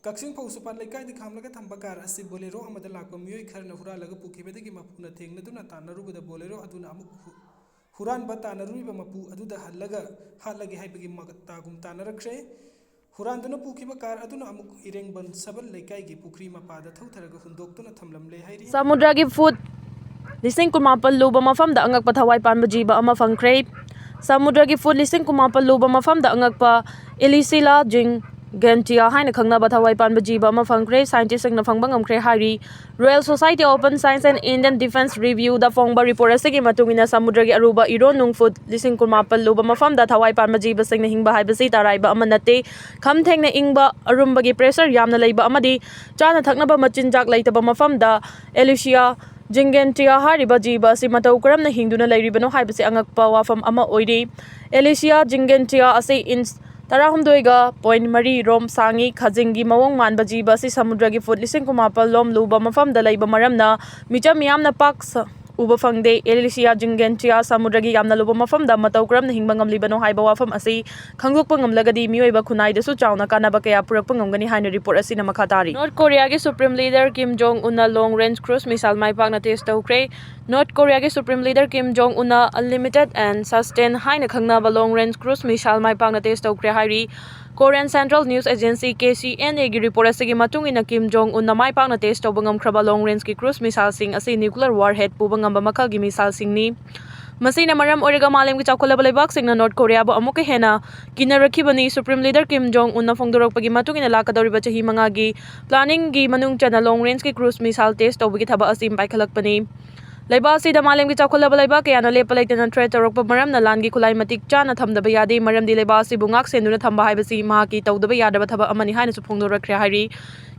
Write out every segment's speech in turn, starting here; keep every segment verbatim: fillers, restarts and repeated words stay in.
ꯀꯛꯆꯤꯡ ꯐꯧꯁꯨꯄꯥꯠ ꯂꯩꯀꯥꯏꯗ ꯈꯥꯝꯂꯒ ꯊꯝꯕ ꯀꯥꯔ ꯑꯁꯤ ꯕꯣꯂꯦꯔꯣ ꯑꯃꯗ ꯂꯥꯛꯄ ꯃꯤꯑꯣꯏ ꯈꯔꯅ ꯍꯨꯔꯥꯜꯂꯒ ꯄꯨꯈꯤꯕꯗꯒꯤ ꯃꯄꯨꯅ ꯊꯦꯡꯅꯗꯨꯅ ꯇꯥꯟꯅꯔꯨꯕꯗ ꯕꯣꯂꯦꯔꯣ ꯑꯗꯨꯅ ꯑꯃꯨꯛ ꯍꯨ-, ꯍꯨꯔꯥꯟꯕ ꯇꯥꯟꯅꯔꯨꯔꯤꯕ ꯃꯄꯨ ꯑꯗꯨꯗ ꯍꯜꯂꯒ ꯍꯥꯠꯂꯒꯦ ꯍꯥꯏꯕꯒꯤ ꯃꯇꯥꯒꯨꯝ ꯇꯥꯟꯅꯔꯛꯈ꯭ꯔꯦ꯫ ꯍꯨꯔꯥꯟꯗꯨꯅ ꯄꯨꯈꯤꯕ ꯀꯥꯔ ꯑꯗꯨꯅ ꯑꯃꯨꯛ ꯏꯔꯦꯡꯕꯝ ꯁꯕꯜ ꯂꯩꯀꯥꯏꯒꯤ ꯄꯨꯈ꯭ꯔꯤ ꯃꯄꯥꯗ ꯊꯧꯊꯔꯒ ꯍꯨꯟꯗꯣꯛꯇꯨꯅ ꯊꯝꯂꯝꯂꯦ ꯍꯥꯏꯔꯤ꯫ ꯁꯃꯨꯗ꯭ꯔꯒꯤ ꯐꯨꯠ ꯂꯤꯁꯤꯡ ꯀꯨꯟꯃꯥꯄꯜ ꯂꯨꯕ ꯃꯐꯝꯗ ꯑꯉꯛꯄ ꯊꯋꯥꯏ ꯄꯥꯟꯕ ꯖꯤꯕ ꯑꯃ ꯐꯪꯈ꯭ꯔꯦ꯫ ꯁꯃꯨꯗ꯭ꯔꯒꯤ ꯐꯨꯠ ꯂꯤꯁꯤꯡ ꯀꯨꯟꯃꯥꯄꯜ ꯂꯨꯕ ꯃꯐꯝꯗ ꯑꯉꯛꯄ ꯏꯂꯤꯁꯤꯂꯥ ꯖꯤꯡ ꯒꯦꯟꯇꯤꯌꯥ ꯍꯥꯏꯅ ꯈꯪꯅꯕ ꯊꯋꯥꯏ ꯄꯥꯟꯕ ꯖꯤꯕ ꯑꯃ ꯐꯪꯈ꯭ꯔꯦ, ꯁꯥꯏꯟꯇꯤꯁꯁꯤꯡꯅ ꯐꯪꯕ ꯉꯝꯈ꯭ꯔꯦ ꯍꯥꯏꯔꯤ꯫ Royal Society Open Science and Indian Defense Review ꯗ ꯐꯣꯡꯕ ꯔꯤꯄꯣꯔꯠ ꯑꯁꯤꯒꯤ ꯃꯇꯨꯡ ꯏꯟꯅ, ꯁꯃꯨꯗ꯭ꯔꯒꯤ ꯑꯔꯨꯕ ꯏꯔꯣꯟ ꯅꯨꯡ ꯐꯨꯠ ꯂꯤꯁꯤꯡ ꯀꯨꯟꯃꯥꯄꯜ ꯂꯨꯕ ꯃꯐꯝꯗ ꯊꯋꯥꯏ ꯄꯥꯟꯕ ꯖꯤꯕꯁꯤꯡꯅ ꯍꯤꯡꯕ ꯍꯥꯏꯕꯁꯤ ꯇꯔꯥꯏꯕ ꯑꯃ ꯅꯠꯇꯦ꯫ ꯈꯝ ꯊꯦꯡꯅ ꯏꯪꯕ, ꯑꯔꯨꯝꯕꯒꯤ pressure ꯌꯥꯝꯅ ꯂꯩꯕ ꯑꯃꯗꯤ ꯆꯥꯅ ꯊꯛꯅꯕ ꯃꯆꯤꯟꯖꯥꯛ ꯂꯩꯇꯕ ꯃꯐꯝꯗ ꯑꯦꯂꯤꯁꯤꯌꯥ ꯖꯤꯡꯒꯦꯟꯇꯤꯌꯥ ꯍꯥꯏꯔꯤꯕ ꯖꯤꯕ ꯑꯁꯤ ꯃꯇꯧ ꯀꯔꯝꯅ ꯍꯤꯡꯗꯨꯅ ꯂꯩꯔꯤꯕꯅꯣ ꯍꯥꯏꯕꯁꯤ ꯑꯉꯛꯄ ꯋꯥꯐꯝ ꯑꯃ ꯑꯣꯏꯔꯤ꯫ ꯑꯦꯂꯤꯁꯤꯌꯥ ꯖꯤꯡꯒꯦꯟꯇꯤꯌꯥ ꯑꯁꯤ ꯏꯟꯆ ꯇꯔꯥꯍꯨꯝꯗꯣꯏꯒ ꯄꯣꯏꯟ ꯃꯔꯤ ꯔꯣꯝ ꯁꯥꯡꯉꯤ, ꯈꯥꯖꯤꯡꯒꯤ ꯃꯑꯣꯡ ꯃꯥꯟꯕ ꯖꯤꯕ ꯑꯁꯤ ꯁꯃꯨꯗ꯭ꯔꯒꯤ ꯐꯨꯠ ꯂꯤꯁꯤꯡ ꯀꯨꯟꯃꯥꯄꯜ ꯂꯣꯝ ꯂꯨꯕ ꯃꯐꯝꯗ ꯂꯩꯕ ꯃꯔꯝꯅ ꯃꯤꯆꯝ ꯃꯤꯌꯥꯝꯅ ꯄꯥꯛ ꯁ-, ꯎꯕ ꯐꯪꯗꯦ꯫ ꯑꯦꯂꯤꯁꯤꯌꯥ ꯖꯤꯡꯒꯦꯟꯇꯤꯌꯥ ꯁꯃꯨꯗ꯭ꯔꯒꯤ ꯌꯥꯝꯅ ꯂꯨꯕ ꯃꯐꯝꯗ ꯃꯇꯧ ꯀꯔꯝꯅ ꯍꯤꯡꯕ ꯉꯝꯂꯤꯕꯅꯣ ꯍꯥꯏꯕ ꯋꯥꯐꯝ ꯑꯁꯤ ꯈꯪꯗꯣꯛꯄ ꯉꯝꯂꯒꯗꯤ ꯃꯤꯑꯣꯏꯕ ꯈꯨꯟꯅꯥꯏꯗꯁꯨ ꯆꯥꯎꯅ ꯀꯥꯟꯅꯕ ꯀꯌꯥ ꯄꯨꯔꯛꯄ ꯉꯝꯒꯅꯤ ꯍꯥꯏꯅ ꯔꯤꯄꯣꯔꯠ ꯑꯁꯤꯅ ꯃꯈꯥ ꯇꯥꯔꯤ꯫ ꯅꯣꯔꯠ ꯀꯣꯔꯤꯌꯥꯒꯤ Supreme Leader Kim Jong Unꯅ long range cruise missile ꯃꯥꯏ ꯄꯥꯛꯅ test ꯇꯧꯈ꯭ꯔꯦ꯫ ꯅꯣꯔꯠ ꯀꯣꯔꯤꯌꯥꯒꯤ Supreme Leader Kim Jong Unꯅ Unlimited and Sustain ꯍꯥꯏꯅ ꯈꯪꯅꯕ long range cruise missile ꯃꯥꯏ ꯄꯥꯛꯅ test ꯇꯧꯈ꯭ꯔꯦ ꯍꯥꯏꯔꯤ꯫ Korean Central News Agency, K C and ꯑꯦꯒꯤ ꯔꯤꯄꯣꯔꯠ ꯑꯁꯤꯒꯤ ꯃꯇꯨꯡ ꯏꯟꯅ, ꯀꯤꯝ ꯖꯣꯡ ꯎꯟꯅ ꯃꯥꯏ ꯄꯥꯛꯅ test ꯇꯧꯕ ꯉꯝꯈ꯭ꯔꯕ long rangeꯀꯤ cruise missileꯁꯤꯡ ꯑꯁꯤ nuclear warhead ꯄꯨꯕ ꯉꯝꯕ ꯃꯈꯜꯒꯤ missileꯁꯤꯡꯅꯤ꯫ ꯃꯁꯤꯅ ꯃꯔꯝ ꯑꯣꯏꯔꯒ ꯃꯥꯂꯦꯝꯒꯤ ꯆꯥꯎꯈꯠꯂꯕ ꯂꯩꯕꯥꯛꯁꯤꯡꯅ ꯅꯣꯔꯠ ꯀꯣꯔꯤꯌꯥꯕꯨ ꯑꯃꯨꯛꯀ ꯍꯦꯟꯅ ꯀꯤꯅꯔꯛꯈꯤꯕꯅꯤ꯫ Supreme Leader ꯀꯤꯝ ꯖꯣꯡ ꯎꯟꯅ ꯐꯣꯡꯗꯣꯔꯛꯄꯒꯤ ꯃꯇꯨꯡ ꯏꯟꯅ, ꯂꯥꯛꯀꯗꯧꯔꯤꯕ ꯆꯍꯤ ꯃꯉꯥꯒꯤ planningꯒꯤ ꯃꯅꯨꯡ ꯆꯟꯅ long rangeꯀꯤ cruise missile test ꯇꯧꯕꯒꯤ ꯊꯕꯛ ꯑꯁꯤ ꯄꯥꯏꯈꯠꯂꯛꯄꯅꯤ꯫ ꯂꯩꯕꯥꯛ ꯑꯁꯤꯗ ꯃꯥꯂꯦꯝꯒꯤ ꯆꯥꯎꯈꯠꯂꯕ ꯂꯩꯕꯥꯛ ꯀꯌꯥꯅ ꯂꯦꯞꯄ ꯂꯩꯇꯅ threat ꯇꯧꯔꯛꯄ ꯃꯔꯝꯅ ꯂꯥꯟꯒꯤ ꯈꯨꯠꯂꯥꯏ ꯃꯇꯤꯛ ꯆꯥꯅ ꯊꯝꯗꯕ ꯌꯥꯗꯦ, ꯃꯔꯝꯗꯤ ꯂꯩꯕꯥꯛ ꯑꯁꯤꯕꯨ ꯉꯥꯛ ꯁꯦꯟꯗꯨꯅ ꯊꯝꯕ ꯍꯥꯏꯕꯁꯤ ꯃꯍꯥꯛꯀꯤ ꯇꯧꯗꯕ ꯌꯥꯗ꯭ꯔꯕ ꯊꯕꯛ ꯑꯃꯅꯤ ꯍꯥꯏꯅꯁꯨ ꯐꯣꯡꯗꯣꯔꯛꯈ꯭ꯔꯦ ꯍꯥꯏꯔꯤ꯫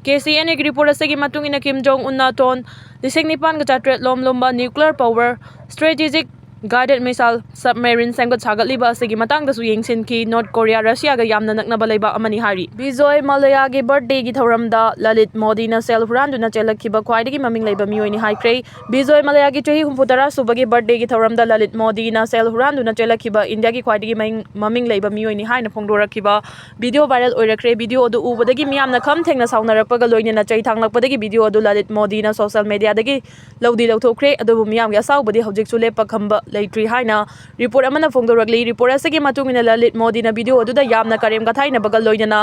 ꯀꯦ ꯁꯤ ꯑꯦꯟ ꯑꯦꯒꯤ ꯔꯤꯄꯣꯔꯠ ꯑꯁꯤꯒꯤ ꯃꯇꯨꯡ ꯏꯟꯅ, ꯀꯤꯝ ꯖꯣꯡ ꯎꯟꯅ ꯇꯣꯟ ꯂꯤꯁꯤꯡ ꯅꯤꯄꯥꯟꯒ ꯆꯥꯇ꯭ꯔꯦꯠ ꯂꯣꯝ ꯂꯨꯝꯕ nuclear power strategic guided missile submarine ꯁꯦꯝꯒꯠ ꯁꯥꯒꯠꯂꯤꯕ ꯑꯁꯤꯒꯤ ꯃꯇꯥꯡꯗꯁꯨ ꯌꯦꯡꯁꯤꯟꯈꯤ꯫ ꯅꯣꯔꯠ ꯀꯣꯔꯤꯌꯥ ꯔꯁꯤꯌꯥꯒ ꯌꯥꯝꯅ ꯅꯛꯅꯕ ꯂꯩꯕꯥꯛ ꯑꯃꯅꯤ ꯍꯥꯏꯔꯤ꯫ ꯕꯤꯖꯣꯏ ꯃꯥꯂꯌꯥꯒꯤ ꯕꯔꯊꯗꯦꯒꯤ ꯊꯧꯔꯝꯗ ꯂꯂꯤꯠ ꯃꯣꯗꯤꯅ ꯁꯦꯜ ꯍꯨꯔꯥꯟꯗꯨꯅ ꯆꯦꯜꯂꯛꯈꯤꯕ ꯈ꯭ꯋꯥꯏꯗꯒꯤ ꯃꯃꯤꯡ ꯂꯩꯕ ꯃꯤꯑꯣꯏꯅꯤ ꯍꯥꯏꯈ꯭ꯔꯦ꯫ ꯕꯤꯖꯣꯏ ꯃꯥꯂꯌꯥꯒꯤ ꯆꯍꯤ ꯍꯨꯝꯐꯨ ꯇꯔꯥ ꯁꯨꯕꯒꯤ ꯕꯔꯊꯗꯦꯒꯤ ꯊꯧꯔꯝꯗ ꯂꯂꯤꯠ ꯃꯣꯗꯤꯅ ꯁꯦꯜ ꯍꯨꯔꯥꯟꯗꯨꯅ ꯆꯦꯜꯂꯛꯈꯤꯕ ꯏꯟꯗꯤꯌꯥꯒꯤ ꯈ꯭ꯋꯥꯏꯗꯒꯤ ꯃꯃꯤꯡ ꯃꯃꯤꯡ ꯂꯩꯕ ꯃꯤꯑꯣꯏꯅꯤ ꯍꯥꯏꯅ ꯐꯣꯡꯗꯣꯔꯛꯈꯤꯕ ꯚꯤꯗꯤꯑꯣ ꯚꯥꯏꯔꯦꯜ ꯑꯣꯏꯔꯛꯈ꯭ꯔꯦ꯫ ꯚꯤꯗꯤꯑꯣ ꯑꯗꯨ ꯎꯕꯗꯒꯤ ꯃꯤꯌꯥꯝꯅ ꯈꯝ ꯊꯦꯡꯅ ꯁꯥꯎꯅꯔꯛꯄꯒ ꯂꯣꯏꯅꯅ ꯆꯩ ꯊꯥꯡꯂꯛꯄꯗꯒꯤ ꯚꯤꯗꯤꯑꯣ ꯑꯗꯨ ꯂꯂꯤꯠ ꯃꯣꯗꯤꯅ ꯁꯣꯁꯤꯌꯦꯜ ꯃꯦꯗꯤꯌꯥꯗꯒꯤ ꯂꯧꯗꯤ ꯂꯧꯊꯣꯛꯈ꯭ꯔꯦ꯫ ꯑꯗꯨꯕꯨ ꯃꯤꯌꯥꯝꯒꯤ ꯑꯁꯥꯎꯕꯗꯤ ꯍꯧꯖꯤꯛꯁꯨ ꯂꯦꯞꯄ ꯈꯝꯕ ꯂꯩꯇ꯭ꯔꯤ ꯍꯥꯏꯅ ꯔꯤꯄꯣꯔꯠ ꯑꯃꯅ ꯐꯣꯡꯗꯣꯔꯛꯂꯤ꯫ ꯔꯤꯄꯣꯔꯠ ꯑꯁꯤꯒꯤ ꯃꯇꯨꯡ ꯏꯟꯅ ꯂꯂꯤꯠ ꯃꯣꯗꯤꯅ ꯚꯤꯗꯤꯑꯣ ꯑꯗꯨꯗ ꯌꯥꯝꯅ ꯀꯔꯦꯝ ꯀꯊꯥꯏꯅꯕꯒ ꯂꯣꯏꯅꯅ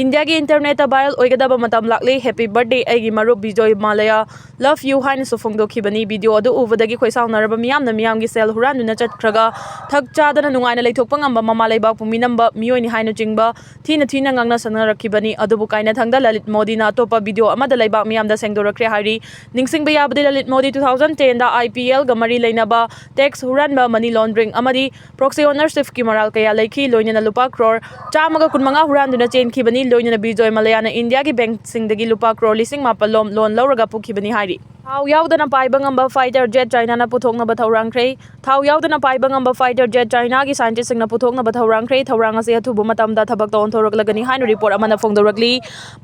"ꯏꯟꯗꯤꯌꯥꯒꯤ ꯏꯟꯇꯔꯅꯦꯠꯇ ꯚꯥꯏꯔꯦꯜ ꯑꯣꯏꯒꯗꯕ ꯃꯇꯝ ꯂꯥꯛꯂꯦ, ꯍꯦꯄꯤ ꯕꯔꯊꯗꯦ ꯑꯩꯒꯤ ꯃꯔꯨꯞ ꯕꯤꯖꯣꯏ ꯃꯥꯂꯌꯥ, ꯂꯚ ꯌꯨ" ꯍꯥꯏꯅꯁꯨ ꯐꯣꯡꯗꯣꯛꯈꯤꯕꯅꯤ꯫ ꯚꯤꯗꯤꯑꯣ ꯑꯗꯨ ꯎꯕꯗꯒꯤ ꯈꯣꯏꯁꯥꯎꯅꯔꯕ ꯃꯤꯌꯥꯝꯅ ꯃꯤꯌꯥꯝꯒꯤ ꯁꯦꯜ ꯍꯨꯔꯥꯟꯗꯨꯅ ꯆꯠꯈ꯭ꯔꯒ ꯊꯛ ꯆꯥꯗꯅ ꯅꯨꯡꯉꯥꯏꯅ ꯂꯩꯊꯣꯛꯄ ꯉꯝꯕ ꯃꯃꯥ ꯂꯩꯕꯥꯛꯄꯨ ꯃꯤꯅꯝꯕ ꯃꯤꯑꯣꯏꯅꯤ ꯍꯥꯏꯅꯆꯤꯡꯕ ꯊꯤꯅ ꯊꯤꯅ ꯉꯥꯡꯅ ꯁꯛꯅꯔꯛꯈꯤꯕꯅꯤ꯫ ꯑꯗꯨꯕꯨ ꯀꯥꯏꯅꯊꯪꯗ ꯂꯂꯤꯠ ꯃꯣꯗꯤꯅ ꯑꯇꯣꯞꯄ ꯚꯤꯗꯤꯑꯣ ꯑꯃꯗ ꯂꯩꯕꯥꯛ ꯃꯤꯌꯥꯝꯗ ꯁꯦꯡꯗꯣꯔꯛꯈ꯭ꯔꯦ ꯍꯥꯏꯔꯤ꯫ ꯅꯤꯡꯁꯤꯡꯕ ꯌꯥꯕꯗꯤ Lalit Modi two thousand ten ꯗ IPL ꯒ ꯃꯔꯤ ꯂꯩꯅꯕ ꯇꯦꯛꯁ ꯍꯨꯔꯥꯟꯕ, ꯃꯅꯤ ꯂꯣꯟꯗ꯭ꯔꯤꯡ ꯑꯃꯗꯤ ꯄ꯭ꯔꯣꯛꯁꯤ ꯑꯣꯅꯔꯁꯤꯞꯀꯤ ꯃꯔꯥꯜ ꯀꯌꯥ ꯂꯩꯈꯤ꯫ ꯂꯣꯏꯅꯅ ꯂꯨꯄꯥ ꯀ꯭ꯔꯣꯔ ꯆꯥꯝꯃꯒ ꯀꯨꯟꯃꯉꯥ ꯍꯨꯔꯥꯟꯗꯨꯅ ꯆꯦꯟꯈꯤꯕꯅꯤ꯫ ꯂꯣꯏꯅꯅ ꯕꯤꯖꯣꯏ ꯃꯥꯂꯌꯥꯅ ꯏꯟꯗꯤꯌꯥꯒꯤ ꯕꯦꯡꯛꯁꯤꯡꯗꯒꯤ ꯂꯨꯄꯥ ꯀ꯭ꯔꯣꯔ ꯂꯤꯁꯤꯡ ꯃꯥꯄꯜ ꯂꯣꯝ ꯂꯣꯟ ꯂꯧꯔꯒ ꯄꯨꯈꯤꯕꯅꯤ ꯍꯥꯏꯔꯤ꯫ ꯊꯥꯎ ꯌꯥꯎꯗꯅ ꯄꯥꯏꯕ ꯉꯝꯕ ꯐꯥꯏꯇꯔ ꯖꯦꯠ ꯆꯥꯏꯅꯥꯅ ꯄꯨꯊꯣꯛꯅꯕ ꯊꯧꯔꯥꯡꯈ꯭ꯔꯦ꯫ ꯊꯥꯎ ꯌꯥꯎꯗꯅ ꯄꯥꯏꯕ ꯉꯝꯕ ꯐꯥꯏꯇꯔ ꯖꯦꯠ ꯆꯥꯏꯅꯥꯒꯤ ꯁꯥꯏꯟꯇꯤꯁꯁꯤꯡꯅ ꯄꯨꯊꯣꯛꯅꯕ ꯊꯧꯔꯥꯡꯈ꯭ꯔꯦ꯫ ꯊꯧꯔꯥꯡ ꯑꯁꯤ ꯑꯊꯨꯕ ꯃꯇꯝꯗ ꯊꯕꯛꯇ ꯑꯣꯟꯊꯣꯔꯛꯂꯒꯅꯤ ꯍꯥꯏꯅ ꯔꯤꯄꯣꯔꯠ ꯑꯃꯅ ꯐꯣꯡꯗꯣꯔꯛꯂꯤ꯫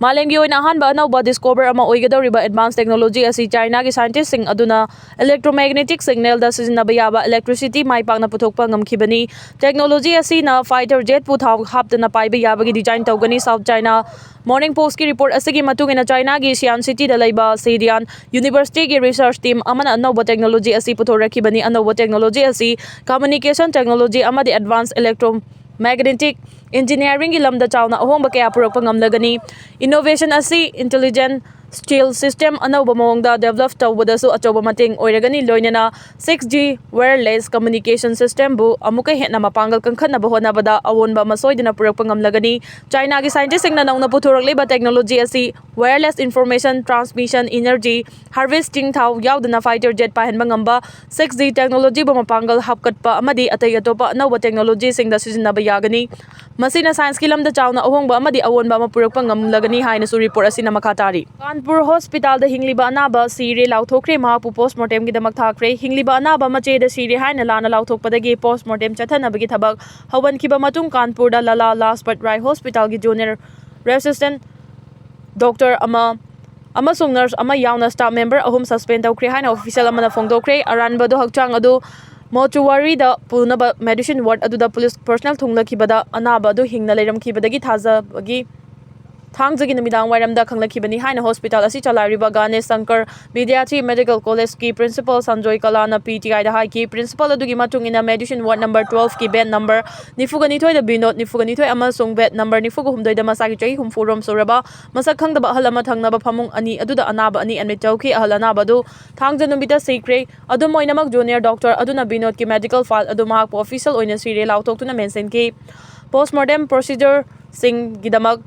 ꯃꯥꯂꯦꯝꯒꯤ ꯑꯣꯏꯅ ꯑꯍꯥꯟꯕ ꯑꯅꯧꯕ ꯗꯤꯁꯀꯣꯚꯔ ꯑꯃ ꯑꯣꯏꯒꯗꯧꯔꯤꯕ ꯑꯦꯗꯚꯥꯟꯁ ꯇꯦꯛꯅꯣꯂꯣꯖꯤ ꯑꯁꯤ ꯆꯥꯏꯅꯥꯒꯤ ꯁꯥꯏꯟꯇꯤꯁꯁꯤꯡ ꯑꯗꯨꯅ electromagnetic signal ꯗ ꯁꯤꯖꯤꯟꯅꯕ ꯌꯥꯕ ꯏꯂꯦꯛꯇ꯭ꯔꯤꯁꯤꯇꯤ ꯃꯥꯏ ꯄꯥꯛꯅ ꯄꯨꯊꯣꯛꯄ ꯉꯝꯈꯤꯕꯅꯤ꯫ ꯇꯦꯛꯅꯣꯂꯣꯖꯤ ꯑꯁꯤꯅ ꯐꯥꯏꯇꯔ ꯖꯦꯠꯄꯨ ꯊꯥꯎ ꯍꯥꯞꯇꯅ ꯄꯥꯏꯕ ꯌꯥꯕꯒꯤ ꯗꯤꯖꯥꯏꯟ ꯇꯧꯒꯅꯤ꯫ ꯁꯥꯎꯠ ꯆꯥꯏꯅꯥ ꯃꯣꯔꯅꯤꯡ ꯄꯣꯁꯀꯤ ꯔꯤꯄꯣꯔꯠ ꯑꯁꯤꯒꯤ ꯃꯇꯨꯡ ꯏꯟꯅ, ꯆꯥꯏꯅꯥꯒꯤ ꯁꯤꯌꯥꯟ ꯁꯤꯇꯤꯗ ꯂꯩꯕ ꯁꯤꯗꯤꯌꯥꯟ ꯌꯨꯅꯤꯚꯔꯁꯤꯇꯤꯒꯤ ꯔꯤꯁꯔꯆ ꯇꯤꯝ ꯑꯃꯅ ꯑꯅꯧꯕ ꯇꯦꯛꯅꯣꯂꯣꯖꯤ ꯑꯁꯤ ꯄꯨꯊꯣꯔꯛꯈꯤꯕꯅꯤ꯫ ꯑꯅꯧꯕ ꯇꯦꯛꯅꯣꯂꯣꯖꯤ ꯑꯁꯤ ꯀꯝꯃ꯭ꯌꯨꯅꯤꯀꯦꯁꯟ ꯇꯦꯛꯅꯣꯂꯣꯖꯤ ꯑꯃꯗꯤ ꯑꯦꯗꯚꯥꯟꯁ ꯏꯂꯦꯛꯇ꯭ꯔꯣꯃꯦꯒꯅꯦꯇꯤꯛ ꯏꯟꯖꯤꯅꯤꯌꯥꯔꯤꯡꯒꯤ ꯂꯝꯗ ꯆꯥꯎꯅ ꯑꯍꯣꯡꯕ ꯀꯌꯥ ꯄꯨꯔꯛꯄ ꯉꯝꯂꯒꯅꯤ꯫ ꯏꯅꯣꯚꯦꯁꯟ ꯑꯁꯤ ꯏꯟꯇꯦꯂꯤꯖꯦꯟ ꯁ꯭ꯇꯤꯜ ꯁꯤꯁꯇꯦꯝ ꯑꯅꯧꯕ ꯃꯑꯣꯡꯗ ꯗꯦꯕꯂꯞ ꯇꯧꯕꯗꯁꯨ ꯑꯆꯧꯕ ꯃꯇꯦꯡ ꯑꯣꯏꯔꯒꯅꯤ꯫ ꯂꯣꯏꯅꯅ six G wireless communication system ꯕꯨ ꯑꯃꯨꯛꯀ ꯍꯦꯟꯅ ꯃꯄꯥꯡꯒꯜ ꯀꯟꯈꯠꯅꯕ ꯍꯣꯠꯅꯕꯗ ꯑꯑꯣꯟꯕ ꯑꯃ ꯁꯣꯏꯗꯅ ꯄꯨꯔꯛꯄ ꯉꯝꯂꯒꯅꯤ꯫ ꯆꯥꯏꯅꯥꯒꯤ ꯁꯥꯏꯟꯇꯤꯁꯁꯤꯡꯅ ꯅꯧꯅ ꯄꯨꯊꯣꯔꯛꯂꯤꯕ ꯇꯦꯛꯅꯣꯂꯣꯖꯤ ꯑꯁꯤ wireless information transmission, energy harvesting, ꯊꯥꯎ ꯌꯥꯎꯗꯅ ꯐꯥꯏꯇꯔ ꯖꯦꯠ ꯄꯥꯏꯍꯟꯕ ꯉꯝꯕ six G ꯇꯦꯛꯅꯣꯂꯣꯖꯤꯕꯨ ꯃꯄꯥꯡꯒꯜ ꯍꯥꯞꯀꯠꯄ ꯑꯃꯗꯤ ꯑꯇꯩ ꯑꯇꯣꯞꯄ ꯑꯅꯧꯕ ꯇꯦꯛꯅꯣꯂꯣꯖꯤꯁꯤꯡꯗ ꯁꯤꯖꯤꯟꯅꯕ ꯌꯥꯒꯅꯤ꯫ ꯃꯁꯤꯅ ꯁꯥꯏꯟꯁꯀꯤ ꯂꯝꯗ ꯆꯥꯎꯅ ꯑꯍꯣꯡꯕ ꯑꯃꯗꯤ ꯑꯑꯣꯟꯕ ꯑꯃ ꯄꯨꯔꯛꯄ ꯉꯝꯂꯒꯅꯤ ꯍꯥꯏꯅꯁꯨ ꯔꯤꯄꯣꯔꯠ ꯑꯁꯤꯅ ꯃꯈꯥ ꯇꯥꯔꯤ꯫ ꯀꯥꯟ ꯄꯨꯔ ꯍꯣꯁꯄꯤꯇꯥꯜꯗ ꯍꯤꯡꯂꯤꯕ ꯑꯅꯥꯕ ꯁꯤꯔꯦ ꯂꯥꯎꯊꯣꯛꯈ꯭ꯔꯦ꯫ ꯃꯍꯥꯛꯄꯨ ꯄꯣꯁꯃꯣꯔꯇꯦꯝꯒꯤꯗꯃꯛ ꯊꯥꯈ꯭ꯔꯦ꯫ ꯍꯤꯡꯂꯤꯕ ꯑꯅꯥꯕ ꯃꯆꯦꯗ ꯁꯤꯔꯦ ꯍꯥꯏꯅ ꯂꯥꯟꯅ ꯂꯥꯎꯊꯣꯛꯄꯗꯒꯤ ꯄꯣꯁꯃꯣꯔꯇꯦꯝ ꯆꯠꯊꯅꯕꯒꯤ ꯊꯕꯛ ꯍꯧꯍꯟꯈꯤꯕ ꯃꯇꯨꯡ ꯀꯥꯟꯄꯨꯔꯗ ꯂꯂꯥ ꯂꯥꯖꯄꯠ ꯔꯥꯏ ꯍꯣꯁꯄꯤꯇꯥꯜꯒꯤ ꯖꯨꯅꯤꯌꯔ ꯔꯦꯁꯤꯁꯇꯦꯟ ꯗꯣꯛꯇꯔ ꯑꯃ ꯑꯃꯁꯨꯡ ꯅꯔꯁ ꯑꯃ ꯌꯥꯎꯅ ꯁ꯭ꯇꯥꯐ ꯃꯦꯝꯕꯔ ꯑꯍꯨꯝ ꯁꯁꯄꯦꯟ ꯇꯧꯈ꯭ꯔꯦ ꯍꯥꯏꯅ ꯑꯣꯐꯤꯁꯤꯌꯦꯜ ꯑꯃꯅ ꯐꯣꯡꯗꯣꯛꯈ꯭ꯔꯦ꯫ ꯑꯔꯥꯟꯕꯗꯨ ꯍꯛꯆꯥꯡ ꯑꯗꯨ ꯃꯣꯆꯨꯋꯥꯔꯤꯗ ꯄꯨꯅꯕ ꯃꯦꯗꯤꯁꯤꯟ ꯋꯥꯔꯗ ꯑꯗꯨꯗ ꯄꯨꯂꯤꯁ ꯄꯔꯁꯅꯦꯜ ꯊꯨꯡꯂꯈꯤꯕꯗ ꯑꯅꯥꯕ ꯑꯗꯨ ꯍꯤꯡꯅ ꯂꯩꯔꯝꯈꯤꯕꯗꯒꯤ ꯊꯥꯖꯕꯒꯤ ꯊꯥꯡꯖꯒꯤ ꯅꯨꯃꯤꯗꯥꯡ ꯋꯥꯏꯔꯝꯗ ꯈꯪꯂꯛꯈꯤꯕꯅꯤ ꯍꯥꯏꯅ ꯍꯣꯁꯄꯤꯇꯥꯜ ꯑꯁꯤ ꯆꯂꯥꯏꯔꯤꯕ ꯒꯥꯅꯦꯁ ꯁꯪꯀꯔ ꯕꯤꯗ꯭ꯌꯥꯊꯤ ꯃꯦꯗꯤꯀꯦꯜ ꯀꯣꯂꯦꯖꯀꯤ ꯄ꯭ꯔꯤꯟꯁꯤꯄꯥꯜ ꯁꯟꯖꯣꯏ ꯀꯂꯥꯅ ꯄꯤ ꯇꯤ ꯑꯥꯏꯗ ꯍꯥꯏꯈꯤ꯫ ꯄ꯭ꯔꯤꯟꯁꯤꯄꯥꯜ ꯑꯗꯨꯒꯤ ꯃꯇꯨꯡ ꯏꯟꯅ ꯃꯦꯗꯤꯁꯤꯟ ꯋꯥꯔꯗ ꯅꯝꯕꯔ ꯇ꯭ꯋꯦꯜꯐꯀꯤ ꯕꯦꯗ ꯅꯝꯕꯔ ꯅꯤꯐꯨꯒ ꯅꯤꯊꯣꯏꯗ ꯕꯤꯅꯣꯗ, ꯅꯤꯐꯨꯒ ꯅꯤꯊꯣꯏ ꯑꯃꯁꯨꯡ ꯕꯦꯗ ꯅꯝꯕꯔ ꯅꯤꯐꯨꯒ ꯍꯨꯝꯗꯣꯏꯗ ꯃꯁꯥꯒꯤ ꯆꯍꯤ ꯍꯨꯝꯐꯨ ꯔꯣꯝ ꯁꯨꯔꯕ ꯃꯁꯛ ꯈꯪꯗꯕ ꯑꯍꯜ ꯑꯃ ꯊꯪꯅꯕ ꯐꯃꯨꯡ ꯑꯅꯤ ꯑꯗꯨꯗ ꯑꯅꯥꯕ ꯑꯅꯤ ꯑꯦꯗꯃꯤꯠ ꯇꯧꯈꯤ꯫ ꯑꯍꯜ ꯑꯅꯥꯕ ꯑꯗꯨ ꯊꯥꯡꯖ ꯅꯨꯃꯤꯠꯇ ꯁꯤꯈ꯭ꯔꯦ꯫ ꯑꯗꯨꯝ ꯑꯣꯏꯅꯃꯛ ꯖꯨꯅꯤꯌꯔ ꯗꯣꯛꯇꯔ ꯑꯗꯨꯅ ꯕꯤꯅꯣꯗꯀꯤ ꯃꯦꯗꯤꯀꯦꯜ ꯐꯥꯏꯜ ꯑꯗꯨ ꯃꯍꯥꯛꯄꯨ ꯑꯣꯐꯤꯁꯤꯌꯦꯜ ꯑꯣꯏꯅ ꯁꯤꯔꯦ ꯂꯥꯎꯊꯣꯛꯇꯨꯅ ꯃꯦꯟꯁꯤꯟꯈꯤ꯫ ꯄꯣꯁꯃꯣꯔꯇꯦꯝ ꯄ꯭ꯔꯣꯁꯤꯖꯔꯁꯤꯡꯒꯤꯗꯃꯛ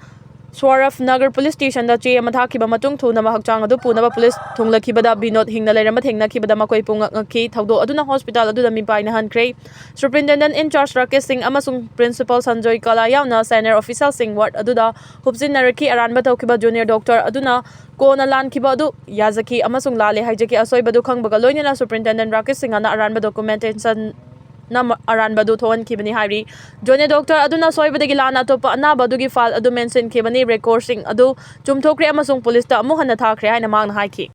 ꯁ꯭ꯋꯥꯔꯐ ꯅꯒꯔ ꯄꯨꯂꯤꯁ ꯁ꯭ꯇꯦꯁꯟꯗ ꯆꯦ ꯑꯃ ꯊꯥꯈꯤꯕ ꯃꯇꯨꯡ ꯊꯨꯅꯕ ꯍꯛꯆꯥꯡ ꯑꯗꯨ ꯄꯨꯅꯕ ꯄꯨꯂꯤꯁ ꯊꯨꯡꯂꯈꯤꯕꯗ ꯕꯤꯅꯣꯗ ꯍꯤꯡꯅ ꯂꯩꯔꯝꯕ ꯊꯦꯡꯅꯈꯤꯕꯗ ꯃꯈꯣꯏ ꯄꯨꯡꯉꯛ ꯉꯛꯈꯤ꯫ ꯊꯧꯗꯣꯛ ꯑꯗꯨꯅ ꯍꯣꯁꯄꯤꯇꯥꯜ ꯑꯗꯨꯗ ꯃꯤꯄꯥꯏꯅꯍꯟꯈ꯭ꯔꯦ꯫ ꯁꯨꯄꯔꯤꯟꯇꯦꯟꯗꯦꯟꯠ ꯏꯟ ꯆꯥꯔꯖ ꯔꯥꯀꯦꯁ ꯁꯤꯡ ꯑꯃꯁꯨꯡ ꯄ꯭ꯔꯤꯟꯁꯤꯄꯥꯜ ꯁꯟꯖꯣꯏ ꯀꯂꯥ ꯌꯥꯎꯅ ꯁꯦꯅꯤꯌꯔ ꯑꯣꯐꯤꯁꯤꯌꯦꯜꯁꯤꯡ ꯋꯥꯔꯗ ꯑꯗꯨꯗ ꯍꯨꯞꯆꯤꯟꯅꯔꯛꯈꯤ꯫ ꯑꯔꯥꯟꯕ ꯇꯧꯈꯤꯕ ꯖꯨꯅꯤꯌꯔ ꯗꯣꯛꯇꯔ ꯑꯗꯨꯅ ꯀꯣꯟꯅ ꯂꯥꯟꯈꯤꯕ ꯑꯗꯨ ꯌꯥꯖꯈꯤ ꯑꯃꯁꯨꯡ ꯂꯥꯜꯂꯦ ꯍꯥꯏꯖꯈꯤ꯫ ꯑꯁꯣꯏꯕꯗꯨ ꯈꯪꯕꯒ ꯂꯣꯏꯅꯅ ꯁꯨꯄꯔꯤꯟꯇꯦꯟꯗꯦꯟꯠ ꯔꯥꯀꯦꯁ ꯁꯤꯡꯍꯅ ꯑꯔꯥꯟꯕ ꯗꯣꯀꯨꯃꯦꯟꯇꯦꯁꯟ ꯅ ꯑꯔꯥꯟꯕ ꯑꯗꯨ ꯊꯣꯛꯍꯟꯈꯤꯕꯅꯤ ꯍꯥꯏꯔꯤ꯫ ꯖꯨꯅꯤꯌꯔ ꯗꯣꯛꯇꯔ ꯑꯗꯨꯅ ꯑꯁꯣꯏꯕꯗꯒꯤ ꯂꯥꯟꯅ ꯑꯇꯣꯞꯄ ꯑꯅꯥꯕ ꯑꯗꯨꯒꯤ ꯐꯥꯏꯜ ꯑꯗꯨ ꯃꯦꯟꯁꯤꯟꯈꯤꯕꯅꯤ꯫ ꯔꯦꯀꯣꯔꯗꯁꯤꯡ ꯑꯗꯨ ꯆꯨꯝꯊꯣꯛꯈ꯭ꯔꯦ ꯑꯃꯁꯨꯡ ꯄꯨꯂꯤꯁꯇ ꯑꯃꯨꯛ ꯍꯟꯅ ꯊꯥꯈ꯭ꯔꯦ ꯍꯥꯏꯅ ꯃꯍꯥꯛꯅ ꯍꯥꯏꯈꯤ꯫